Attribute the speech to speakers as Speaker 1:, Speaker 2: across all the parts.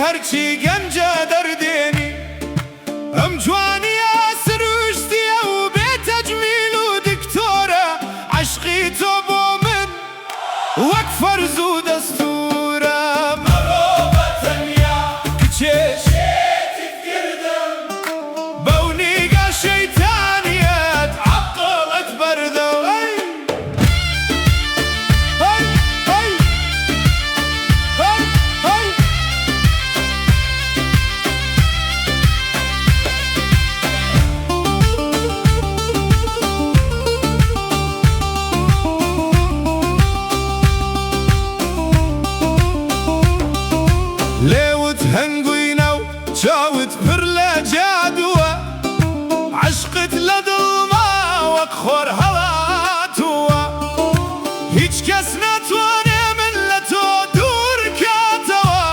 Speaker 1: هەرچی گەنجە دەردێنی. ئەم جوانییە سروشتییە و بێ تەجمیل و دکتۆرە، عەشقی تۆ بۆ من وەک فەرز و دەستوورە. مەڕۆ بە تەنیا کچێ شێتت کردم، بەو نیگا شەیتانییەت عەقڵت بەردەم. ئەی هەی هەی هەی هەی. لێوت هەنگوینە و چاوت پر لە جادووە، عەشقت لە دڵما وەک خۆر هەڵاتووە. هیچ کەس ناتوانێ من لە تۆ دوور کاتەوە،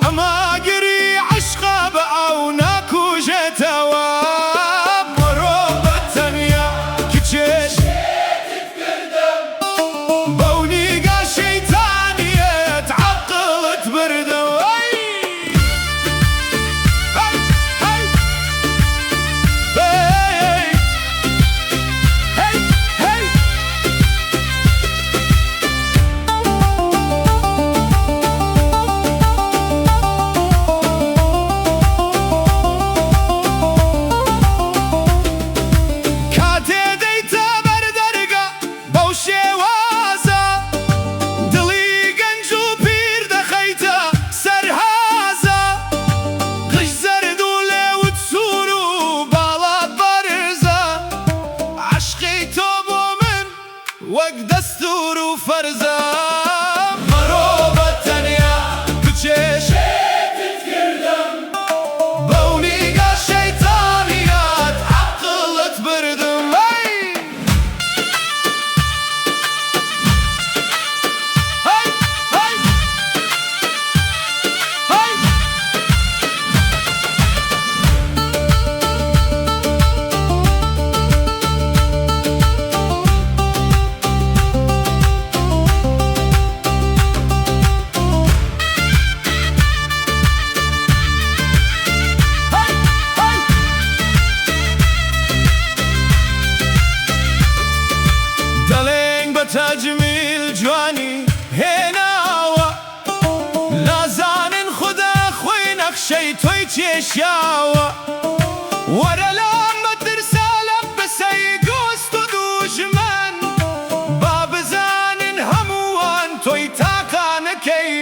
Speaker 1: ئەم ئاگری عەشقە بە ئاو ناکوژێتەوە. مەڕۆ بە تەنیا کچێ شێتت کردم، بەو نیگا شەیتانییەت عەقڵت بردم. ئەی هەی هەی هەی هەی هەی. کاتێ دێیتە بەر دەرگا بەو شێوازە، دڵی گەنج و پیر دەخەیتە سەر هازە. قژ زەرد و لێوت سوور و باڵات بەرزە، عەشقی تۆ بۆ من وەک دەستوور و فەرزە. مەڕۆ بە تەنیا کچێ شێتت کردم، بەو نیگا شەیتانییەت عەقڵت بردم. هەی هەی هەی هەی. هەی هەی. دەڵێن بە تەجمیل جوانی هێناوە، نازانن خودا خۆی نەخشەی تۆی کێشاوە. وەرە لام مەترسە لە قسەی دۆست و دوژمن، با بزانن هەمووان تۆی تاقانەکەی